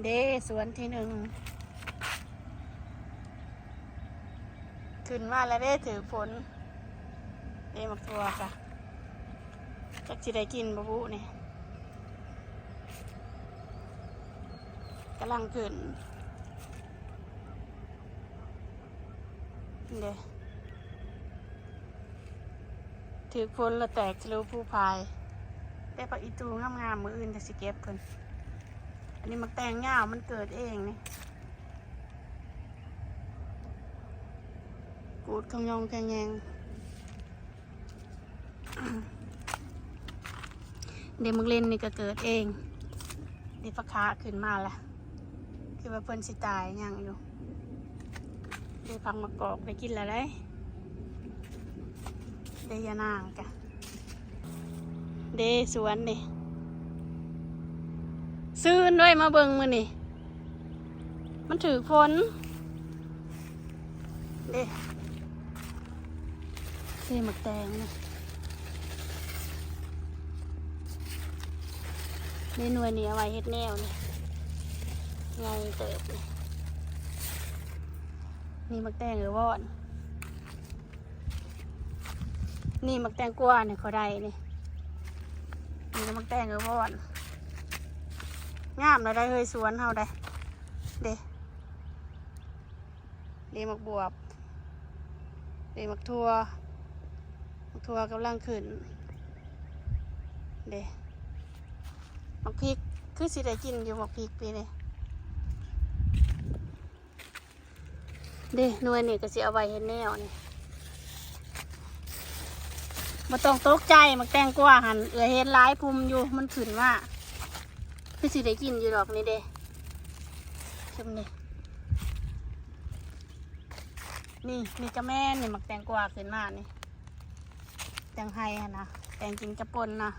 ເດ້ ສວນທີໜຶ່ງ ຂຶ້ນມາແລ້ວເດ້ ຖືກຝົນ ເດ້ ໝາກຖົ່ວກະ ຈັກຊິໄດ້ກິນບໍ່ບຸນີ້ ກຳລັງຂຶ້ນເດ້. ຖືກຝົນລະແຕກທະລຸພູພາຍ ແຕ່ຜັກອີ່ຕູງາມໆ ມື້ອື່ນຈະຊິເກັບຂຶ້ນ. ອັນນີ້ໝາກແຕງຍາວ ມັນເກີດເອງນີ້ ກູດຂະຫຍອງຂະແຍງ. ເດ້ ໝາກເລັ່ນນີ້ກະເກີດເອງ ເດ້ ຝັກຂາຂຶ້ນມາລະ ຄືວ່າເພິ່ນຊິຕາຍ ຍັງຢູ່ ເດ້ ຜັກມະກອກໄດ້ກິນລະໄດ໋ ເດ້ ຍານາງກະ ເດ້ ສວນນີ້ ຊືນເດ້ ມາເບິ່ງມື້ນີ້ ມັນຖືກຝົນເດ້ ເດ້ ໝາກແຕງນີ້ ເດ້ ໜ່ວຍນີ້ເອົາໄວ້ເຮັດແນວນີ້ ໃຫຍ່ເຕີບນີ້ ນີ້ໝາກແຕງເອີວອນ. ນີ້ໝາກແຕງກວານີ້ ຂ້ອຍໄດ້ນີ້ ນີ້ໝາກແຕງເອີວອນ ງາມລະໄດ໋ເຮີຍ ສວນເຮົາໄດ໋ ເດ້ ເດ້ ໝາກບວບ ເດ້ ໝາກຖົ່ວ ໝາກຖົ່ວກຳລັງຂຶ້ນ ເດ້ ໝາກພິກ ຄືຊິໄດ້ກິນຢູ່ໝາກພິກປີນີ້. ເດ້ ໜ່ວຍນີ້ກະຊິເອົາໄວ້ເຮັດແນວນີ້ ບໍ່ຕ້ອງຕົກໃຈ ໝາກແຕງກວາຫັ້ນ ເອື້ອຍເຫັນຫຼາຍພຸ່ມຢູ່ ມັນຂຶ້ນມາ ຄືຊິໄດ້ກິນຢູ່ດອກນີ້ເດ້ ຊຸມນີ້ ນີ້ ນີ້ກະແມ່ນນີ້ ໝາກແຕງກວາຂຶ້ນມານີ້ ແຕງໄຮ່ຫັ້ນນະ ແຕງກິນກະປົ່ນນະ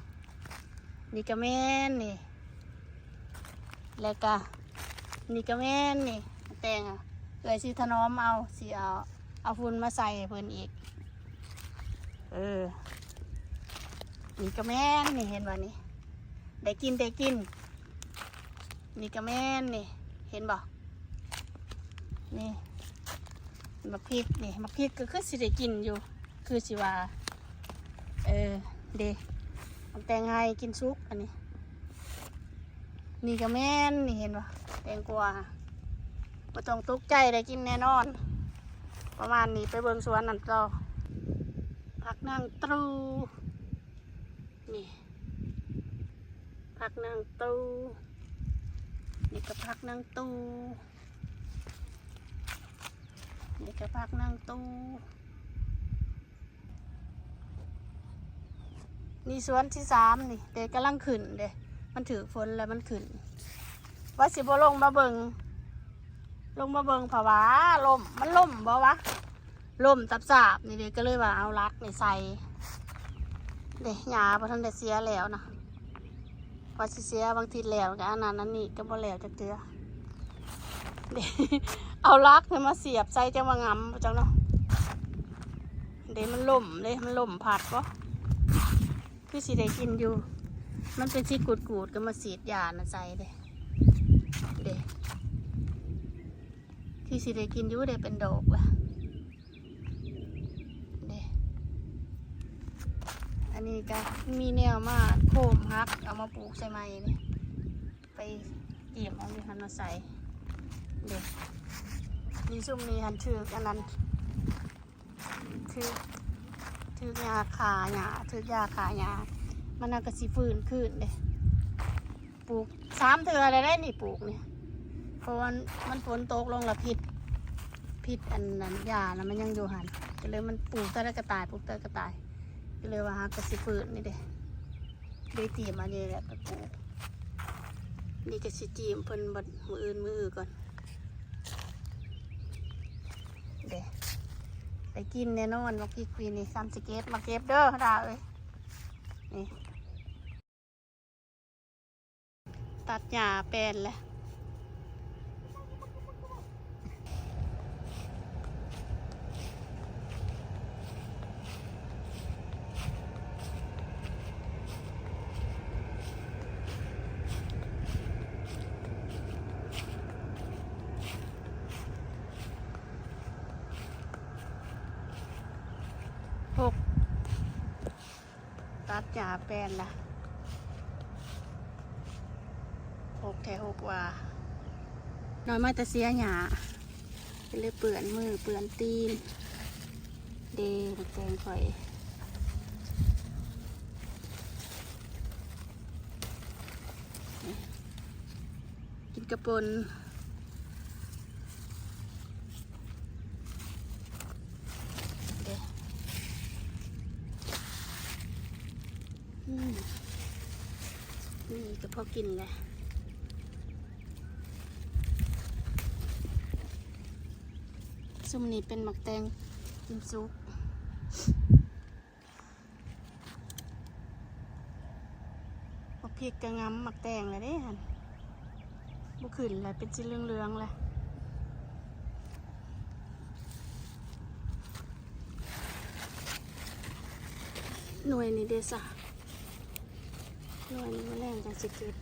ນີ້ກະແມ່ນນີ້ ແລ້ວກະ ນີ້ກະແມ່ນນີ້ ແຕງ ເອື້ອຍຊິຖະໜອມເອົາ ຊິເອົາ ເອົາຝຸ່ນມາໃສ່ໃຫ້ເພິ່ນອີກ ເອີ ນີ້ກະແມ່ນນີ້ ເຫັນບໍ່ນີ້ ໄດ້ກິນ ໄດ້ກິນ ນີ້ກະແມ່ນນີ້ ເຫັນບໍ່ ນີ້ ໝາກພິກນີ້ ໝາກພິກກະຄືຊິໄດ້ກິນຢູ່ ຄືຊິວ່າ ເອີ ເດ້ ໝາກແຕງໄຮ່ກິນສຸກ ອັນນີ້ ນີ້ກະແມ່ນນີ້ ເຫັນບໍ່ ແຕງກວາ ບໍ່ຕ້ອງຕົກໃຈ ໄດ້ກິນແນ່ນອນ ປະມານນີ້ ໄປເບິ່ງສວນນັ້ນຕໍ່ ຜັກນາງຕູ່ ນີ້ ຜັກນາງຕູ່ ນີ້ກະຜັກນາງຕູ່ ນີ້ກະຜັກນາງຕູ່. ນີ້ສວນທີສາມນີ້ເດ້ ກຳລັງຂຶ້ນເດ້ ມັນຖືກຝົນແລ້ວມັນຂຶ້ນ ວ່າຊິບໍ່ລົງມາເບິ່ງ ລົງມາເບິ່ງ ເພາະວ່າລົມ ມັນລົມບໍ່ວະ ລົມຕັບສາບນີ້ເດ້ ກະເລີຍວ່າເອົາຫຼັກນີ້ໃສ່ເດ້ ຫຍ້າບໍ່ທັນໄດ້ເສຍແລ້ວນະ ວ່າຊິເສຍບາງທິດແລ້ວ ກະອັນນັ້ນອັນນີ້ກະບໍ່ແລ້ວຈັກເທື່ອເດ້ ເອົາຫຼັກນີ້ມາສຽບໃສ່ ຈັ່ງວ່າງາມບໍ່ຈັກເນາະ ເດ້ ມັນລົມເດ້ ມັນລົມພັດບໍ່ ຄືຊິໄດ້ກິນຢູ່ ມັນເປັນສີກູດໆ ກະມາສີດຢານະໃສ່ເດ້ ເດ້ ຄືຊິໄດ້ກິນຢູ່ເດ້ ເປັນດອກລະ ເດ້ ອັນນີ້ກະມີແນວມາໂຄມຫັກ ເອົາມາປູກໃສ່ໃໝ່ເດ້ ໄປຕຽມເອົາຢູ່ຫັ້ນມາໃສ່ເດ້ ນີ້ຊຸມນີ້ຫັ້ນຖືກອັນນັ້ນ ຖືກ ຖືກຢາຂ້າຫຍ້າ ຖືກຢາຂ້າຫຍ້າ ມັນນະກະຊິຟື້ນຄືນເດ້ ປູກສາມເທື່ອແລ້ວເດ້ນີ້ ປູກນີ້ ເພາະວ່າມັນຝົນຕົກລົງລະພິດ ພິດອັນນັ້ນຢານະມັນຍັງຢູ່ຫັ້ນ ກະເລີຍມັນປູກເທົ່າໃດກະຕາຍ ປູກເທົ່າໃດກະຕາຍ ກະເລີຍວ່າຫາກະຊິຟື້ນນີ້ເດ້ ເລີຍຕຽມອັນນີ້ແຫຼະໄປປູກ ນີ້ກະຊິຕຽມເພິ່ນບັດມື້ອື່ນມື້ອື່ນກ່ອນ ເດ້ ໄດ້ກິນແນ່ນອນ ໝາກພິກປີນີ້ ຊ້ຳຊິເກັບ ມາເກັບເດີດາເອີຍ ນີ້ ຕັດຫຍ້າແປນແຫຼະ. ຕັດຫຍ້າແປນລະ ຮົກແທ້ຮົກວ່າ ນ້ອຍມາແຕ່ເສຍຫຍ້າ ກໍເລີຍເປື້ອນມືເປື້ອນຕີນ ເດ້ ບັກແຕງຂ້ອຍ ກິນກະປົ່ນ ເດ້ ອືມ ນີ້ກໍພໍກິນແຫຼະ. ຊຸມນີ້ເປັນໝາກແຕງກິນສຸກ. ໝາກພິກກໍງຳໝາກແຕງແລ້ວເດ້ຫັ້ນ ບໍ່ຂຶ້ນແລ້ວ ເປັນສີເຫຼືອງໆແລ້ວ. ໜ່ວຍນີ້ເດ້ຊະ ໜ່ວຍນີ້ມື້ແລງຈັ່ງຊິເກັບ.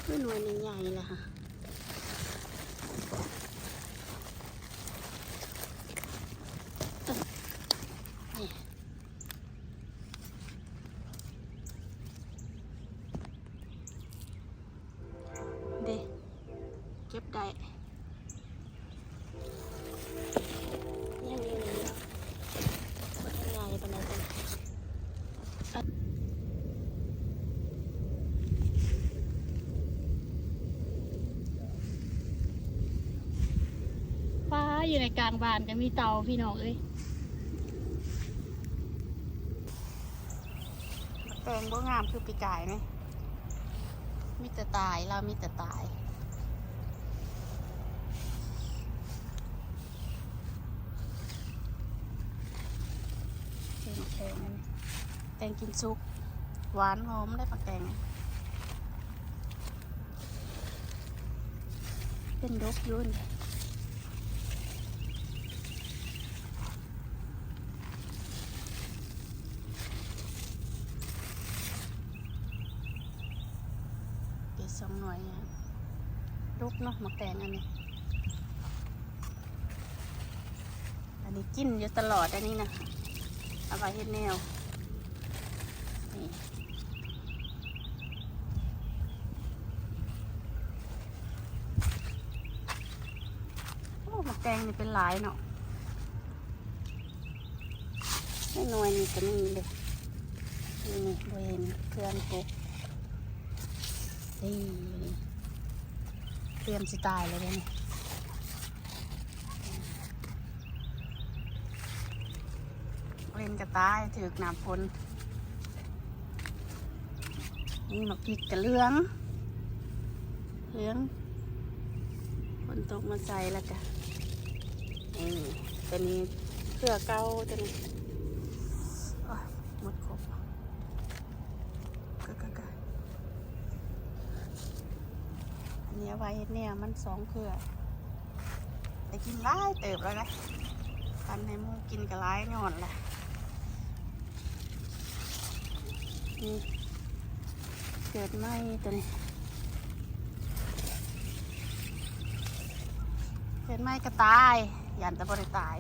ຄືໜ່ວຍນີ້ໃຫຍ່ລະຫະ ນີ້ ເດ້ ເກັບໄດ້. ຍັງຢູ່ນີ້ເນາະ ບໍ່ທັນໃຫຍ່ປານໃດ. ປ້າ ຢູ່ໃນກາງບ້ານກໍມີເຕົ່າ ພີ່ນ້ອງເອີຍ. ແຕງບໍ່ງາມຄືປີກາຍເນາະ ມີແຕ່ຕາຍ ລາວມີແຕ່ຕາຍ. ແຕງ ແຕງ ແຕງກິນສຸກ ຫວານຫອມເດ້ ໝາກແຕງ. ເປັນດົກຢູ່ນີ້ ເປັນສອງໜ່ວຍ ດົກເນາະ ໝາກແຕງອັນນີ້. ອັນນີ້ກິນຢູ່ຕະຫຼອດ ອັນນີ້ນະ ເອົາໄວ້ເຮັດແນວ ນີ້. ໂອ້ ໝາກແຕງນີ້ເປັນຫຼາຍເນາະ ໜ່ວຍນີ້ກໍມີເດ້ ນີ້ ນີ້ ບໍ່ເຫັນ ເພື່ອນກົກ ນີ້ ຕຽມຊິຕາຍແລ້ວເດ້ນີ້. ເຫຼັ້ນກະຕ່າຍຖືກນ້ຳຝົນ ນີ້ໝາກພິກກະເຫຼືອງ ເຫຼືອງ ຝົນຕົກມາໃສ່ແລ້ວກະ ນີ້ ຕົວນີ້ເຄືອເກົ່າ ຕົວນີ້ ໂອ້ຍ ໝົດຄົບ. ກະ ກະ ກະ ອັນນີ້ເອົາໄວ້ເຮັດແນວ ມັນສອງເຄືອ ໄດ້ກິນຫຼາຍເຕີບແລ້ວນະ ປັນໃຫ້ໝູກິນກະຫຼາຍຍ້ອນລະ ນີ້ ເກີດໃໝ່ຕົວນີ້ ເກີດໃໝ່ກະຕາຍ ຢ້ານແຕ່ບໍ່ໄດ້ຕາຍ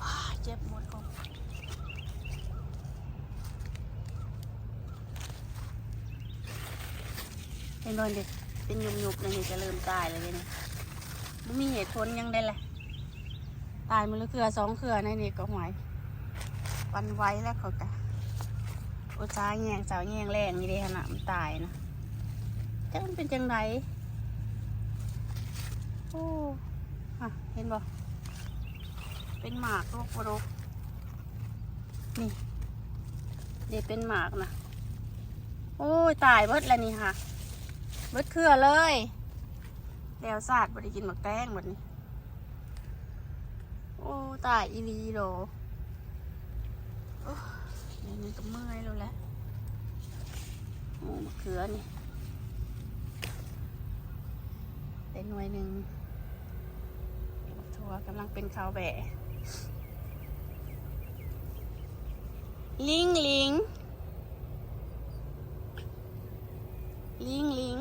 ວ້າ ເຈັບໝົດຄົບ. ເຫັນບໍ່ເດ ເປັນຫຍຸບໆ ແນວນີ້ກະເລີ່ມຕາຍແລ້ວເດນີ້ ບໍ່ມີເຫດຜົນຫຍັງໃດລະ ຕາຍມື້ລະເຄືອສອງເຄືອ ໃນນີ້ກະ ຫ້ວຍ ຫວັ່ນໄຫວແລ້ວ ເຂົາກະອຸດສ່າແຍງເຊົ້າແຍງແລງນີ້ເດ ຫັ້ນນະ ມັນຕາຍນະ ຈັກມັນເປັນຈັ່ງໃດ. ໂອ້ ອ່ະ ເຫັນບໍ່ ເປັນໝາກດົກບໍ່ດົກ ນີ້ ເດ ເປັນໝາກນະ ໂອ້ຍ ຕາຍເບິດແລ້ວນີ້ຫະ ເບິດເຄືອເລີຍ ແລ້ວຊາດ ບໍ່ໄດ້ກິນໝາກແຕງບັດນີ້. ໂອ້ ຕາຍອີ່ຫຼີໂດ ໂອ້ ດຽວນີ້ກະເມື່ອຍແລ້ວແຫຼະ. ໂອ້ ມະເຂືອນີ້ ໄດ້ໜ່ວຍໜຶ່ງ ໝາກຖົ່ວກຳລັງເປັນຂາວແບ້. ລິງ ລິງ ລິງ ລິງ.